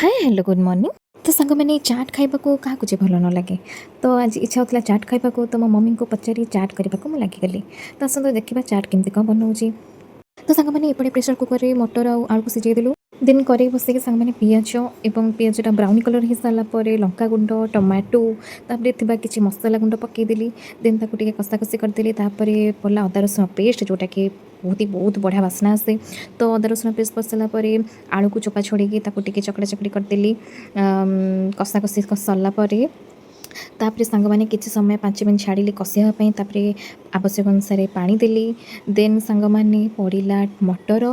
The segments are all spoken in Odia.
ହାଏ, ହ୍ୟାଲୋ, ଗୁଡ଼୍ ମର୍ଣ୍ଣିଂ। ତ ସାଙ୍ଗମାନେ, ଚାଟ୍ ଖାଇବାକୁ କାହାକୁ ଯେ ଭଲ ନ ଲାଗେ? ତ ଆଜି ଇଚ୍ଛା ହେଉଥିଲା ଚାଟ୍ ଖାଇବାକୁ। ତ ମୋ ମମିଙ୍କୁ ପଚାରି ଚାଟ୍ କରିବାକୁ ମୁଁ ଲାଗିଗଲି। ତ ଆସନ୍ତୁ ଦେଖିବା ଚାଟ୍ କେମିତି କ'ଣ ବନଉଛି। ତ ସାଙ୍ଗମାନେ, ଏପଟେ ପ୍ରେସର୍ କୁକର୍ରେ ମଟର ଆଉ ଆଳୁକୁ ସିଝେଇ ଦେଲୁ। ଦେନ୍ କରେଇ ବସେଇକି ସାଙ୍ଗମାନେ, ପିଆଜ ଏବଂ ପିଆଜଟା ବ୍ରାଉନ୍ କଲର୍ ହେଇସାରିଲା ପରେ ଲଙ୍କା ଗୁଣ୍ଡ, ଟମାଟୋ, ତାପରେ ଥିବା କିଛି ମସଲା ଗୁଣ୍ଡ ପକାଇଦେଲି। ଦେନ୍ ତାକୁ ଟିକେ କଷାକଷି କରିଦେଲି। ତାପରେ ପଡ଼ିଲା ଅଦା ରସୁଣ ପେଷ୍ଟ, ଯେଉଁଟାକି ବହୁତ ହି ବହୁତ ବଢ଼ିଆ ବାସ୍ନା ଆସେ। ତ ଅଦା ରସୁଣ ପେଷ୍ଟ ପଡ଼ିସାରିଲା ପରେ ଆଳୁକୁ ଚୋପା ଛଡ଼େଇକି ତାକୁ ଟିକେ ଚକଟା ଚକଟି କରିଦେଲି। କଷାକଷି ସରିଲା ପରେ ତାପରେ ସାଙ୍ଗମାନେ, କିଛି ସମୟ 5 ମିନିଟ୍ ଛାଡ଼ିଲି କଷିବା ପାଇଁ। ତାପରେ ଆବଶ୍ୟକ ଅନୁସାରେ ପାଣି ଦେଲି। ଦେନ୍ ସାଙ୍ଗମାନେ, ପଡ଼ିଲା ମଟର।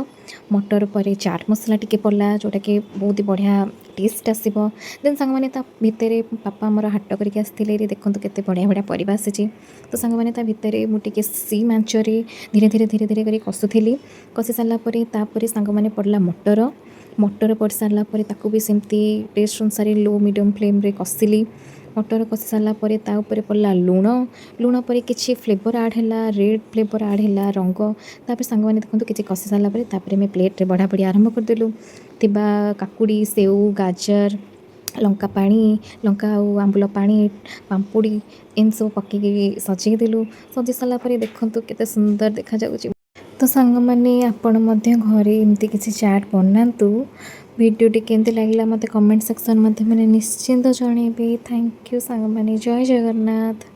ମଟର ପରେ ଚାଟ୍ ମସଲା ଟିକେ ପଡ଼ିଲା, ଯେଉଁଟାକି ବହୁତ ବଢ଼ିଆ ଟେଷ୍ଟ ଆସିବ। ଦେନ୍ ସାଙ୍ଗମାନେ, ତା ଭିତରେ ବାପା ଆମର ହାଟ କରିକି ଆସିଥିଲେ। ଦେଖନ୍ତୁ କେତେ ବଢ଼ିଆ ବଢ଼ିଆ ପରିବା ଆସିଛି। ତ ସାଙ୍ଗମାନେ, ତା ଭିତରେ ମୁଁ ଟିକେ ସିମ୍ ଆଞ୍ଚରେ ଧୀରେ ଧୀରେ ଧୀରେ ଧୀରେ କରି କଷୁଥିଲି। କଷି ସାରିଲା ପରେ ତାପରେ ସାଙ୍ଗମାନେ, ପଡ଼ିଲା ମଟର। ମଟର ପଡ଼ି ସାରିଲା ପରେ ତାକୁ ବି ସେମିତି ଟେଷ୍ଟ ଅନୁସାରେ ଲୋ ମିଡ଼ିୟମ୍ ଫ୍ଲେମ୍ରେ କଷିଲି। ମଟର କଷି ସାରିଲା ପରେ ତା ଉପରେ ପଡ଼ିଲା ଲୁଣ। ଲୁଣ ପରେ କିଛି ଫ୍ଲେଭର୍ ଆଡ଼୍ ହେଲା, ରେଡ଼୍ ଫ୍ଲେଭର୍ ଆଡ଼୍ ହେଲା, ରଙ୍ଗ। ତାପରେ ସାଙ୍ଗମାନେ, ଦେଖନ୍ତୁ, କିଛି କଷି ସାରିଲା ପରେ ତାପରେ ଆମେ ପ୍ଲେଟ୍ରେ ବଢ଼ା ବଢ଼ି ଆରମ୍ଭ କରିଦେଲୁ। ଥିବା କାକୁଡ଼ି, ସେଉ, ଗାଜର, ଲଙ୍କା ପାଣି, ଲଙ୍କା ଆଉ ଆମ୍ବୁଲ ପାଣି, ପାମ୍ପୁଡ଼ି, ଏମିତି ସବୁ ପକେଇକି ସଜେଇ ଦେଲୁ। ସଜେଇ ସାରିଲା ପରେ ଦେଖନ୍ତୁ କେତେ ସୁନ୍ଦର ଦେଖାଯାଉଛି। ତ ସାଙ୍ଗମାନେ, ଆପଣ ମଧ୍ୟ ଘରେ ଏମିତି କିଛି ଚାଟ୍ ବନାନ୍ତୁ। ଭିଡ଼ିଓଟି କେମିତି ଲାଗିଲା, ମୋତେ କମେଣ୍ଟ ସେକ୍ସନ୍ ମାଧ୍ୟମରେ ନିଶ୍ଚିନ୍ତ ଜଣାଇବେ। Thank you ସାଙ୍ଗମାନେ। ଜୟ ଜଗନ୍ନାଥ।